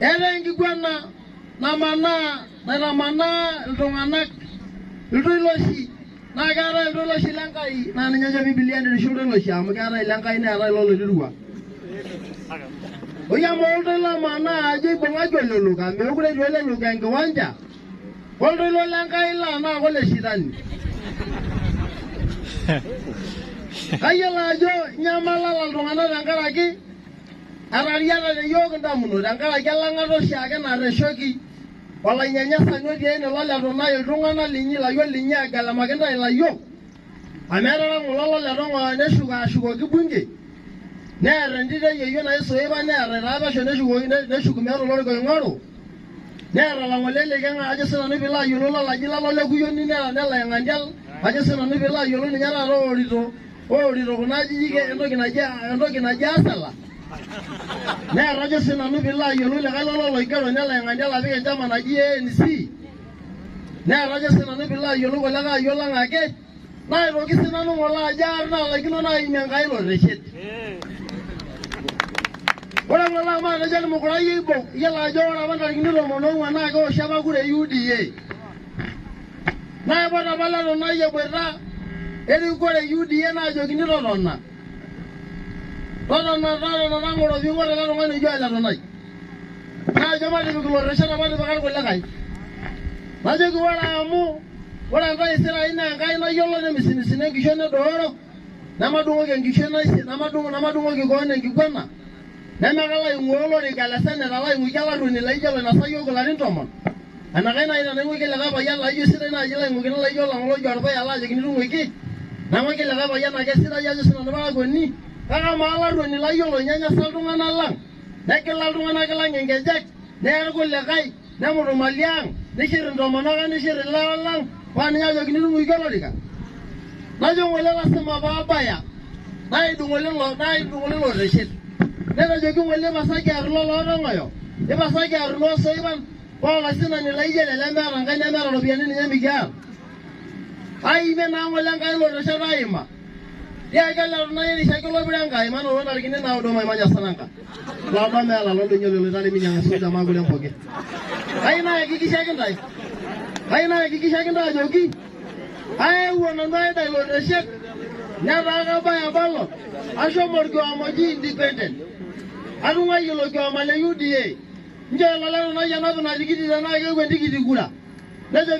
Eetae enkiguana namanaa naitamanaa iltung'anak iltoiloshi naa keetae iltoiloshi lenkai naa ninye ejo Biblia nirishu iltoiloshi amu keetae ilenkai neetae iloloiterua. Oi amaa oltoilo omanaa ajo ibung'aki oleluka meekure etii oleluka enkiwanja oltoilo lenkai laa naa kole shetani. Kayiolo ajo inyamalala iltung'anak tenkaraki etariatate iyiook indamunot tenkaraki elang'ata oshiake narreshoki olainyanyasani otii ene loletunai iltung'anak linyi ilayiok linyi agelemaki intae ilayiok amu etara ng'ole ololetong'oyo neshuko ashukoki bunge neeta entito eyeyio naisuipa neeta itaa pesho neshukoki neshuk meeta olorika oing'oru neeta lang'ole liking'a ajo sinanu piilo ayiolou lolaji lalo lekuyioni nelo aing'andial ajo sinanu piilo ayiolou ninye taata oorito oorito kuna ajijik entoki naji asala neeta ajo sinanu piilo ayiolou likae lolo loigero nelo aing'andial apik enchama naji ANC neeta ajo sinanu piilo ayiolou kulikae ayiok lang ake naitoki sinanu ng'ole ajo aar naalaikino naimie Enkai ilo rreshet. Ore ng'ole amu atejo ormukurai oibok iyiolo ajo ore apa ntarikini 14 naa keoshi apa kura e UDA. Naipot apa letunai eboita erikore e UDA naajokini totona. Totona totona tang'oro piing'or ele tung'ani oji oletunai. Naajo matipik ilo rreshet apa tipika irkulikae. Najoki ore amu ore entaisere ai naa Enkai nayiolo nemisimisino enkishon nedooro nemadung'oki enkishon nemadung'oki koon enkiguana nemekalo aing'uaa olorika le seneta laing'uiki olarruoni laijo oloinasa iyiook ilarin 10 enaikash naaji tenaing'uiki likae payian laijo sidai naaji laing'uikini laijo olang'ole oji orpuya laajokini tung'uiki naing'uiki likae payian ake sidai ajo sinanu parakuoni kake amaa olarruoni layiolo oinyanyasa iltung'anak lang negila iltung'anak lang inkejek neya irkulikae nemutu imali ang nishir intomonok ang nishir ilewa lang paa ninye ajokini tung'uiki olorika najo ng'ole lasima paabaya naidung ng'ole ilo rreshet netejoki ng'ole ipasaki aar ilo lootong'oyo ipasaki aar iloosoipan paa olaisinani laijo ele lemeeta Enkai nemeeta iropiyiani ninye mikiar aimie naa ng'ole Enkai ilo rreshet aima tiaki oletunai erishaki olopiro Enkai manoto ntarikini 9 maimanya saranka loodo meela loldonyio loloitare minyang'a suda makure mpoke kai naakikishaki intae kai naakikishaki intae ajoki aewuo nanu aida ilo rreshet netaa kabaya ballot ashomo orkioma oji independent atung'uayie ilo kioma le UDA nchoo ilo letunai enap ina tikiti tenaa keeku entikiti kura nejo.